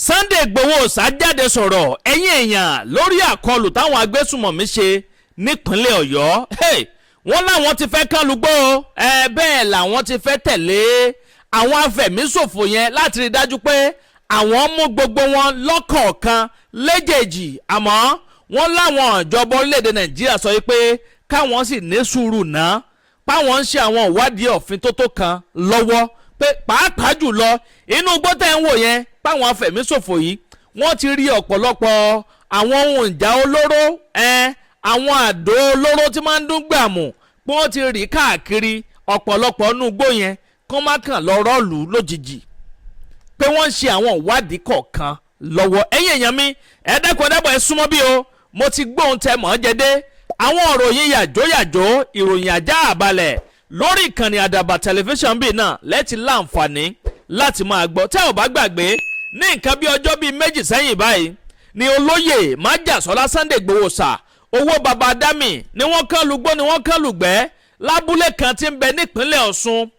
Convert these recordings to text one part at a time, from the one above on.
Sunday Igboho ṣàjáde sọ̀rọ̀, ẹ̀yin èèyàn, lórí àkọlù táwọn agbésùmọ̀mí ṣe nípínlẹ̀ Ọ̀yọ́. Hey, wọ́n láwọn ti fẹ́ kán lùgbó ẹ, bẹ́ẹ̀ làwọn ti fẹ́ tẹ̀lé àwọn afẹ̀míṣòfò yẹn láti rí dájú pé àwọn mú gbogbo wọn lọ́kọ̀ọ̀kan léjèèjì. Àmọ́ wọ́n láwọn ìjọba orílẹ̀-èdè Nàìjíríà sọ pé káwọn sì ní sùúrù náà, páwọn ń ṣe àwọn ìwádìí òfin tó tó kan lọ́wọ́, pé pàápàá jùlọ inú igbó tẹ́ ń wò yẹn, páwọn afẹ̀míṣòfò yìí, wọ́n ti rí ọ̀pọ̀lọpọ̀ àwọn ohun ìjà olóró ẹ̀, àwọn àdó olóró tí máa ń dún gbàmù, pé wọ́n ti rí káàkiri ọ̀pọ̀lọpọ̀ inú igbó yẹn, kó má kàn lọ rọ́ọ̀lù lójijì, pé wọ́n ń ṣe àwọn ìwádìí kọ̀ọ̀kan lọ́wọ́. Ẹ̀yin èèyàn mi, ẹ dẹ́kun, ẹ dábọ̀, ẹ súnmọ́ bí o. Mo ti gbóhùn tẹ mọ́ jẹ dé àwọn ìròyìn yàjóyàjó, ìròyìn ajá àbálẹ̀ lórí ìkànnì Àdàbà Tẹlifíṣàn bíi náà lẹ́tì láǹfààní láti máa gbọ́. Tẹ́ ò bá gbàgbé, ní nǹkan bí ọjọ́ bíi 2 sẹ́yìn báyìí ni olóyè Májàsọ́lá Sunday Igboho sà, owó baba dami, ni wọ́n kán lùgbó, ni wọ́n kán lùgbẹ́ lábúlé kan tí ń bẹ nípínlẹ̀ Ọ̀ṣun,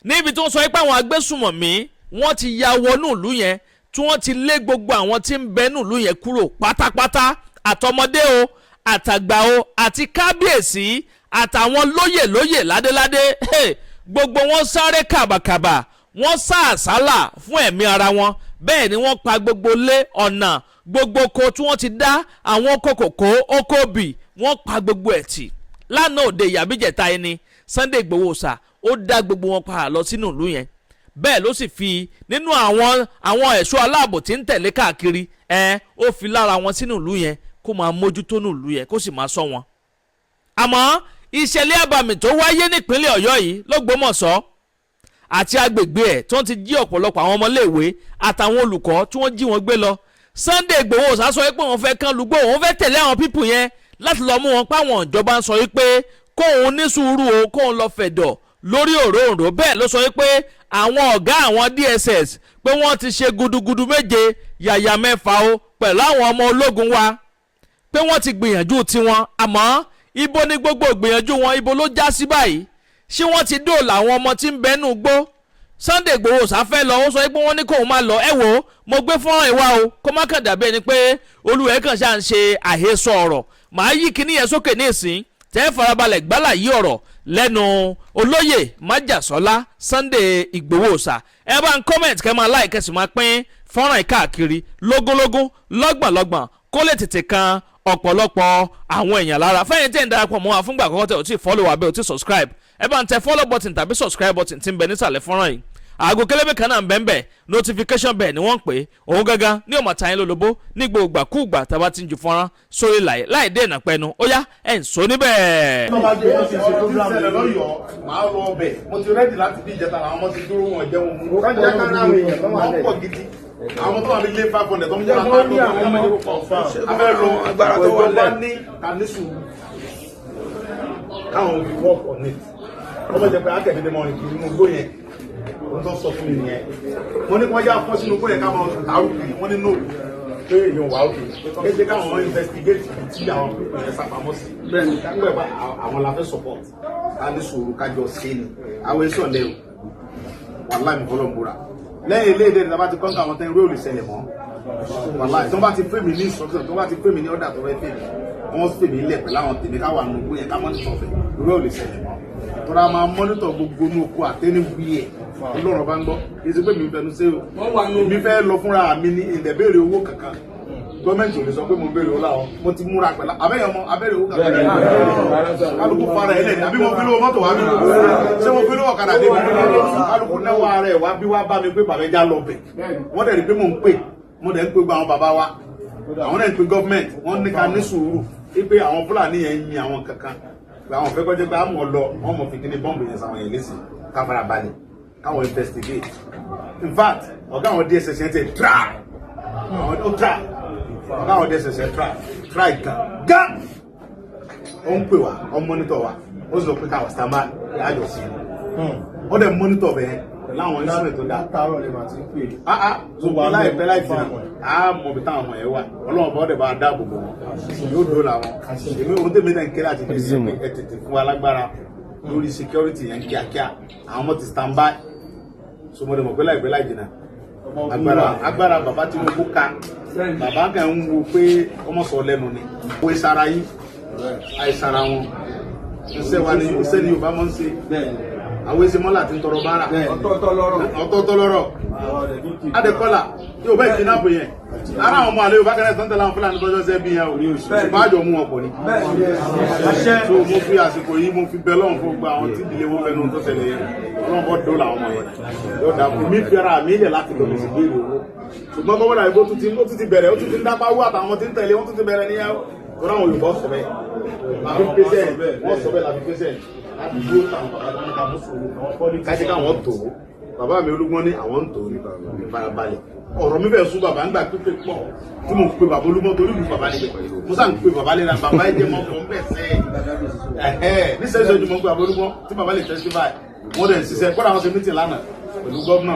níbi tí wọ́n sọ pé àwọn agbésùmọ̀mí, wọ́n ti ya wọnú ìlú yẹn, tí wọ́n ti lé gbogbo àwọn tí ń bẹ nínú ìlú yẹn kúrò pátápátá, àtọmọdé o, àtàgbà o, àti kábíyèsí, àtàwọn lóyè lóyè, ládéládé. Gbogbo wọn sáré kàbàkàbà, wọ́n sá àsálà fún ẹ̀mí ara wọn. Bẹ́ẹ̀ ni wọ́n pa gbogbo lé ọ̀nà, gbogbo oko tí wọ́n ti dá, àwọn oko kòkó, oko bì, wọ́n pa gbogbo ẹ̀ tì. Lánàá òde ìyàbíjẹta ẹni, Sunday Igboho sà, ó dá gbogbo wọn padà lọ sínú ìlú yẹn. Bẹ́ẹ̀ ló sì fi nínú àwọn ẹ̀ṣọ́ aláàbò tí ń tẹ̀lé káàkiri ẹ̀, ó fi lára wọn sínú ìlú yẹn kó máa mójútó ní ìlú yẹn, kó sì máa ṣọ́ wọn. Àmọ́ ìṣẹ̀lẹ̀ àbàmì tó wáyé nípínlẹ̀ Ọ̀yọ́ yìí lọ́gbọ́mọ̀ṣọ́ àti agbègbè ẹ̀, tí wọ́n ti jí ọ̀pọ̀lọpọ̀ àwọn ọmọléèwé àtàwọn olùkọ́, tí wọ́n jí wọn gbé lọ, Sunday Igboho sá sọ pé òun fẹ́ kán lùgbó, òun fẹ́ tẹ̀lé àwọn people yẹn láti lọ mú wọn, páwọn ìjọba ń sọ pé kóun ní sùúrù o, kóun lọ fẹ̀dọ̀ lórí òróǹro. Bẹ́ẹ̀ ló sọ pé àwọn ọ̀gá àwọn DSS, pé wọ́n ti ṣe gudugudu méje yàyà mẹ́fà o pẹ̀lú àwọn ọmọ ológun wa, pé wọ́n ti gbìyànjú tiwọn. Àmọ́ ibo ni gbogbo ìgbìyànjú wọn, ibo ló já sí báyìí? Ṣé wọ́n ti dóòlà àwọn ọmọ tí ń bẹ́nu gbó? Sunday Igboho sáfẹ́ lọ, ó sọ pé wọ́n ní kóun máa lọ. Ẹ wò ó, mo gbé fọ́nrán ìwá o, kó má kàn dàbí ẹni pé olùwẹ̀ kàn ṣáà ń ṣe àhesọ ọ̀rọ̀. Màá yí kíní yẹn sókè ní ìsín, tẹ́ farabalẹ̀ gbálà yí ọ̀rọ̀ lẹ́nu olóyè Májàsọ́lá Sunday Igboho sà. Ẹ bá ń comment, kẹ́ máa like, kẹ́ sì máa pín fọ́nrán yìí káàkiri lógúnlógún, lọ́gbọ̀nlọ́gbọ̀n, kó lè tètè kan ọ̀pọ̀lọpọ̀ àwọn èèyàn lára. Fẹ́yìn tẹ́ ń darapọ̀ mọ́ wa fúngbà àkọ́kọ́, tẹ́ ò tí follow wa, bẹ́ẹ̀ ò tí subscribe, ẹ bá ń tẹ follow button tàbí subscribe button tí ń bẹ nísàlẹ̀ fọ́nrán yìí. Aago kélébé kan náà ń bẹ́ẹ̀ bẹ́ẹ̀, notification bell ni wọ́n ń pè é. Òun gangan ní ọmọ tàyín lólobó ní gbogbo ìgbàkúùgbà tá a bá ti ń ju fọ́nrán sórí láì láì dènà pẹ́nu. Ó yá, ẹ̀ ń sọ níbẹ̀. Tó bá jẹ́ ti ṣe program lọ́yọ̀ọ́, màá lọ ọbẹ̀. Mo ti ready láti bí ìjẹta, làwọn ọmọ ti dúró, wọn jẹun mú. Wọ́n pọ̀ gidi, àwọn tó wà ní ilé 500 tó ń múra ká lọ abẹ́ lọ. Agbára tó wà ìjọba lẹ̀. Ní ká ní sùúrù, káwọn fi work on it. Ọmọ jẹ pé akẹ́kẹ̀dé mọ́ ní kiri inú igbó yẹn. Ohun tó sọ fún mi nìyẹn. Mo ní kí wọ́n yá fọ́ sínú igbó yẹn ká máa tààrù kiri. Wọ́n ní no, pé èèyàn wà ókè, kéde káwọn investigate tí àwọn people yẹn sápamọ́ sí. Bẹ́ẹ̀ni. Nígbà bá àwọn la fẹ́ support, ká ní sùúrù, kájọ sí ni. Àwọn èso ọ̀lẹ́ o, wàláì, mo fọlọ́ ń búra. Lẹ́yìn ilé ìdẹ́ni tàbá ti kọ́ńtà àwọn tẹ́ ń rí òlì ṣẹlẹ̀ mọ́. Wàláì, tí wọ́n bá ti fún mi ní instruction, tí wọ́n bá ti fún mi ní order tó fẹ́ fẹ́ mi, wọ́n fẹ́ mi lẹ̀ pẹ̀lú àwọn tèmi, káwọn àánú gbó yẹn, ká monitor fẹ́ irú òlì ṣẹlẹ̀ mọ́. Tọ́ra máa monitor gbogbo inú oko àtẹ́ni wí ẹ̀. Ọlọ́run bá ń gbọ́, kì í ṣe pé mi fẹnu ṣe o. Èmi fẹ́ lọ fúnra mi ní ìdẹ̀bẹ̀rẹ̀ owó kankan. Gọ́ọ̀mẹ̀ntì ò lè sọ pé mo ń béèrè owó láwọn. Mo ti múra pẹ̀lú abẹ́yẹn ọmọ abẹ́rẹ́ owó kankan. Kálukú fara ẹ̀ lẹ́ni, àbí mo fi lówó mọ́tò wá bí? Ṣé mo fi lówó ọ̀kadà dé bí? Kálukú náwó ara ẹ̀ wá bí, wá bá mi pé bàbá ẹja lọ bẹ̀. Wọ́n dẹ̀ rí pé mò ń pè, mo dẹ̀ ń pè gbogbo àwọn bàbá wa, àwọn náà ń pè gọ́ọ̀mẹ̀ntì. Wọ́n ní ká ní sùúrù wípé àwọn Fúlàní yẹn ń yin àwọn kankan, pé àwọn fẹ́ kọjá pé àmọ́ lọ, wọ́n mọ̀ fi kíní bọ́ǹbù yẹn sáwọn yẹn lẹ́sìn. Ká fara balẹ̀, káwọn investigate. In fact, ọ̀gá àwọn DSS yẹn ti try, àwọn ó try, ọ̀gá àwọn DSS yẹn try, try gan gan. Ó ń pè wá, ó ń monitor wa, ó sì sọ pé káwọn stand by, àjọ sí i. Ó dẹ̀ monitor bẹ́ẹ̀ pẹ̀lú àwọn instrument tó dáa. Látàárọ̀ lè máa ti ń pè é. Ah ah, so láìpẹ́ láì jìnnà, á mọ ibi táwọn ọmọ yẹn wà. Ọlọ́run bá ọdẹ bá dáàbò bò wọn, yóò dúró làwọn. Èmi, ohun tèmi náà ń ké láti fi ṣe pé ẹ tètè fún wa lágbára lórí security yẹn kíákíá. Àwọn ọmọ ti stand by, so mo dẹ̀ mọ̀ pé láìpẹ́ láì jìnnà. Agbára agbára bàbá Tinubu ká. Bàbá kan ń wo pé ọmọ sọ lẹ́nu ni. Wo ìsara yín, àìsara wọn. Iṣẹ́ wa ni iṣẹ́ ni Yorùbá máa ń ṣe. Àwọn ẹsẹ̀ mọ́là ti ń tọrọ bára. Ọ̀tọ̀ọ̀tọ̀ lọ́rọ̀. Ọ̀tọ̀ọ̀tọ̀ lọ́rọ̀. Adékọ́lá yóò bẹ́ẹ̀ kidnap yẹn. Ara àwọn ọmọ àlè Yorùbá kan náà tó ń tẹ̀lé àwọn Fúlàní tọ́jọ́ sẹ́ bí yẹn o. Ṣùgbọ́n àjọ mú wọn pọ̀ ni. So mo fi àsìkò yìí, mo fi bẹ lọ́run fún gbogbo àwọn tí ìdílé wọn fẹnu tó ṣẹlẹ̀ yẹn. Ọlọ́run bọ́ dóòlà àwọn ọmọ yẹn. Yóò dà fún mi, fi ara mi lẹ̀ láti lọ sí béèrè owó. Ṣùgbọ́n gómìnà ìbò tún ti, ó tún ti bẹ̀rẹ̀, ó tún ti ń dápá owó àtàwọn tí ń tẹ̀lé, wọ́n tún ti bẹ̀rẹ̀ níyàwó. Tọ́lá àwọn Yorùbá sọ bẹ́ẹ̀. Làfi pèsè, wọ́n sọ bẹ́ẹ̀, làfi pèsè. Láti dúró táwọn bàbá tó ní ká mú sùúrù. Kájí káwọn tó. Bàbá mi Olúgbọ́n ní àwọn ń tò ní farabalẹ̀. Ọ̀rọ̀ mi bẹ̀ sún bàbá ń gbà pípé pọ̀ tí mo pe bàbá Olúgbọ́n torí ìlú bàbá níbẹ̀. Mo sá ń pe bàbá lẹ́la, bàbá ẹ jẹ́ mọ́ fún bẹ́ẹ̀ sẹ́ ẹ̀ níṣẹ́ ìṣojú. Mo ń pe bàbá Olúgbọ́n tí bàbá lè testify. Wọ́n dẹ̀ ń ṣiṣẹ́ kódà, wọ́n ṣe meeting lánàá pẹ̀lú gómìnà.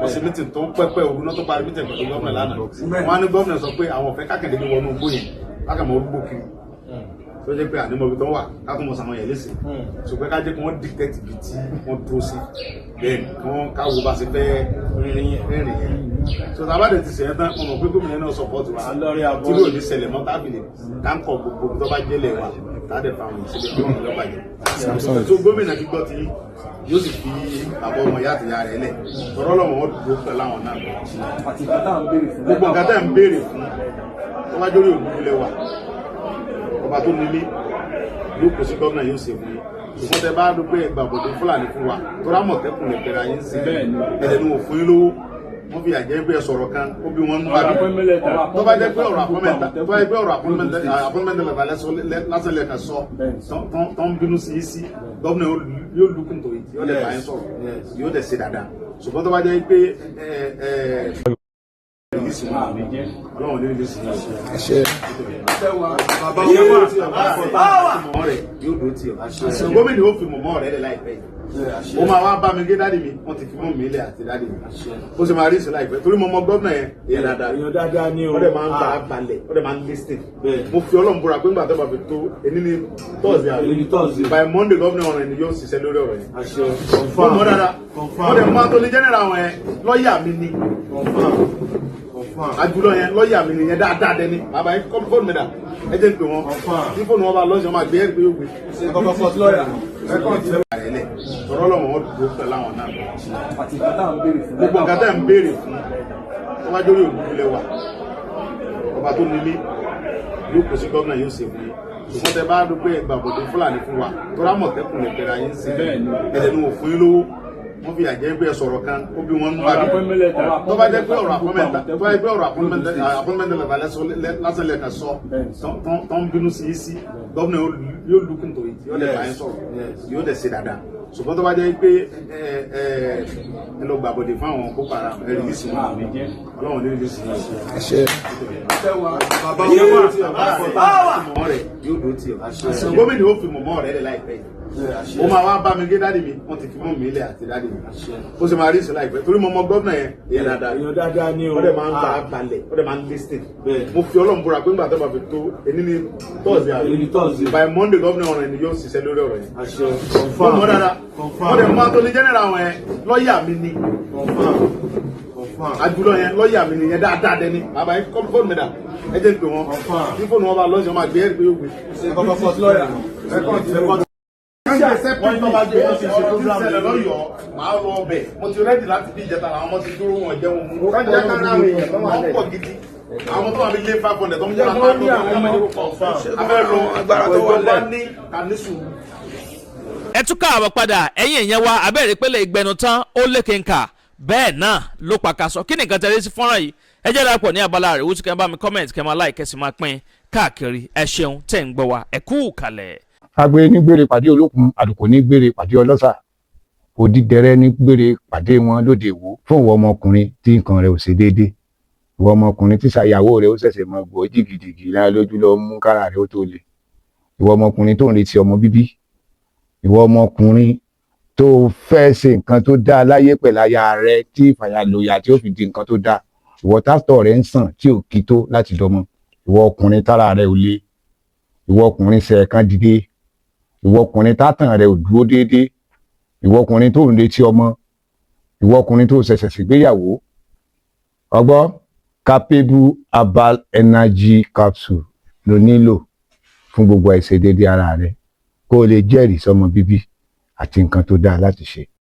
Wọ́n ṣe meeting tó pẹ́pẹ́ òru náà tó parí meeting pẹ̀lú gómìnà lánàá. Wọ́n á ní gómìnà sọ pé àwọn ò fẹ́ kákẹ́ndé ní wọnú igbó yẹn, kákẹ́mọ̀ orúgbó kiri tó jẹ́ pé ànímọ̀ ibi tó wà, kákùn mọ̀ sàwọn yẹn léṣe. Ṣùgbọ́n ká jẹ́ kí wọ́n dictate ibi tí wọ́n dúró sí, bẹ́ẹ̀ kí wọ́n káwo bá ṣe fẹ́ rìnrìn yẹn. So tá a bá dẹ̀ ti sẹ̀yẹ́ tán, mo mọ̀ pé gómìnà náà support wa tí yóò ní ṣẹlẹ̀ mọ́, tábìlì káńkọ̀ gbogbo tó bá jẹ́lẹ̀ wa, tá a dẹ̀ fa àwọn ìṣẹ̀lẹ̀ ọlọ́run lọ́ba jẹ́. So gómìnà ti gbọ́ ti yóò sì fi bàbá ọmọ ìyá àtìyá rẹ̀ lẹ̀ tọ́rọ́ lọ́wọ́, wọn dúró pẹ̀lú àwọn náà. Gbogbo nǹkan tẹ́ ń béèrè fún, tó bá jórí ògùn lẹ́wà, ọba tó nílé yóò kó sí gómìnà, yóò ṣe fún yín. Ṣùgbọ́n tẹ bá dúpẹ́ ìgbàbọ̀dé Fúlàní fún wa, tó rámọ̀tẹ́kùn lè pẹ̀lú ayé ń sìn ẹ̀dẹ̀ ní òfin yín lówó, wọ́n fi àjẹ́ pé ẹ sọ̀rọ̀ kan, ó bí wọ́n nú àbí. Tó bá jẹ́ pé ọ̀rọ̀ appointment, tó bá jẹ́ pé ọ̀rọ̀ appointment lásán lẹ́ẹ̀kan sọ tó ń bínú sí í sí, gómìnà yóò lukùn tó yìí, yóò dẹ̀ bá yín sọ̀rọ̀, yóò dẹ̀ ṣe dáadáa. Ṣùgbọ́n tó bá jẹ́ pé ẹ Ọlọ́run ní release yín. Bàbá Mọ̀mọ́ rẹ̀ yóò dúró tì ọ́. Gómìnà ó fi mọ̀mọ́ rẹ̀ lẹ̀ láìpẹ́ yìí. Ó máa wá bá mi gé daddy mi, wọ́n ti fi mọ́ mi lẹ̀ àti daddy mi. Ó sì máa rí ìsìn láìpẹ́ torí mo mọ gómìnà yẹn, èèyàn dáadáa. Èèyàn dáadáa ni o. Ó dẹ̀ máa ń bá a balẹ̀, ó dẹ̀ máa ń listen. Mo fi Ọlọ́run búra pé ńgbà tó bá fi tó ení ní Thursday àbí? Èní ní Thursday. By Monday, gómìnà ọ̀rọ̀ ẹni yóò ṣiṣẹ́ lórí ọ̀rọ̀ yẹn. Àṣẹ. Mo mọ̀ dáadáa. Ó dẹ̀ mọ́ Attorney General wọn yẹn, lọ́ọ̀yà mi ni. Confirm. Confirm. Àjùlọ yẹn, lọ́ọ̀yà mi nìyẹn dáadáa dẹni. Bàbá yẹn kọ́ fóònù mi dà, ẹ jẹ́ ń pè wọ́n. Tí fóònù wọn bá lọ́sàn, máa gbé, ẹ̀ pé yóò gbé. Lọ́yà. Tọ́rọ́ lọ́wọ́, wọn dúró pẹ̀lú àwọn náà. Gbogbo nǹkan tẹ́ ń béèrè fún, tó bá jórí ògùn lẹ́wà, ọba tó nílé yóò kó sí gómìnà, yóò ṣe fún yín. Ṣùgbọ́n tẹ bá dúpẹ́ ìgbàbọ̀dé Fúlàní fún wa, tó rámọ̀tẹ́kùn lè pẹ̀lú ayé ń sìn ẹ̀dẹ̀ ní òfin yín lówó, wọ́n fi àjẹ́ pé ẹ sọ̀rọ̀ kan, ó bí wọ́n nú àbí. Tó bá jẹ́ pé ọ̀rọ̀ appointment, tó bá jẹ́ pé ọ̀rọ̀ appointment lásán lẹ́ẹ̀kan sọ tó ń bínú sí í sí, gómìnà yóò lukùn tó yìí, yóò dẹ̀ bá yín sọ̀rọ̀, yóò dẹ̀ ṣe dáadáa. Ṣùgbọ́n tó bá jẹ́ pé ẹ ẹ lọ gbàbọ̀dé fún àwọn Boko Haram, ẹ release wọn. Ọlọ́run ní release yín. Bàbá Mọ̀mọ́ rẹ̀ yóò dúró tì ọ́. Gómìnà ó fi mọ̀mọ́ rẹ̀ lẹ̀ láìpẹ́ yìí. Ó máa wá bá mi gé daddy mi, wọ́n ti fi mọ́ mi lẹ̀ àti daddy mi. Ó sì máa rí ìsìn láìpẹ́ torí mo mọ gómìnà yẹn, èèyàn dáadáa. Èèyàn dáadáa ni o. Ó dẹ̀ máa ń bá a balẹ̀, ó dẹ̀ máa ń listen. Mo fi Ọlọ́run búra pé ńgbà tó bá fi tó ení ní Thursday àbí? Èní ní Thursday. By Monday, gómìnà ọ̀rọ̀ ẹni yóò ṣiṣẹ́ lórí ọ̀rọ̀ yẹn. Àṣẹ. Mo mọ̀ dáadáa. Ó dẹ̀ mọ́ Attorney General wọn yẹn, lọ́ọ̀yà mi ni. Confirm. Confirm. Àjùlọ yẹn, lọ́ọ̀yà mi nìyẹn dáadáa dẹni. Bàbá yẹn kọ́ fóònù mi dà, ẹ jẹ́ ń pè wọ́n. Tí fóònù wọn bá lọ́sàn, máa gbé, ẹ̀ pé yóò gbé. Lọ́yà. Wọ́n ní bá gbé ọ̀sẹ̀ ṣe program lọ́yọ̀ọ́, màá lọ ọbẹ̀. Mo ti ready láti bí ìjẹta, làwọn ọmọ ti dúró, wọn jẹun mú. Wọ́n pọ̀ gidi. Àwọn tó wà ní ilé 500 tó ń múra tó abẹ́ lọ agbára tó wà ní ká ní sùúrù. Ẹ tún káàbọ̀ padà, ẹ̀yin èèyàn wa. Abẹ́rẹ́ ìpele ìgbẹ́nu tán, ó lékenkà, bẹ́ẹ̀ náà ló pàkàṣọ. Kí ni nǹkan tẹ̀lé sí fọ́nrán yìí? Ẹ jẹ́ darapọ̀ ní abala rẹ̀ wútú, kẹ́ bá mi comment, kẹ́ máa like, kẹ́ sì máa pín káàkiri. Ẹ ṣeun tẹ̀ ń gbọ́ wa, ẹ kú kalẹ̀. Agbe ní gbére pàdé olókun, àlùkò ní gbére pàdé ọlọ́sà, òdìdẹrẹ́ ní gbére pàdé wọn lóde Ìwó. Fún ìwọ ọmọkùnrin tí nǹkan rẹ̀ ò ṣe déédé, ìwọ ọmọkùnrin tí ṣàyàwó rẹ̀ ó ṣẹ̀ṣẹ̀ mọ gbọ́ jìgìjìgì lára lójú lọ mú kára rẹ̀ ó tó le, ìwọ ọmọkùnrin tó ń retí ọmọ bíbí, ìwọ ọmọkùnrin tó fẹ́ ṣe nǹkan tó dáa láyé pẹ̀lú aya rẹ tí ìfàyàlòyà tí ó fi di nǹkan tó dáa, ìwọ tásítọ̀ rẹ̀ ń sàn tí ò kí tó láti dọmọ, ìwọ ọkùnrin tára rẹ̀ ò le, ìwọ ọkùnrin ṣẹ̀ẹ̀kan dìde, ìwọ ọkùnrin tátàn rẹ̀ ò dúró déédéé, ìwọ ọkùnrin tó ń retí ọmọ, ìwọ ọkùnrin tó ṣẹ̀ṣẹ̀ ṣègbéyàwó. Ọgbọ́n Capable Herbal Energy Capsule ló nílò fún gbogbo àìṣedéédé ara rẹ, kó o lè jẹ́rìí sọmọ bíbí àti nǹkan tó dáa láti ṣe.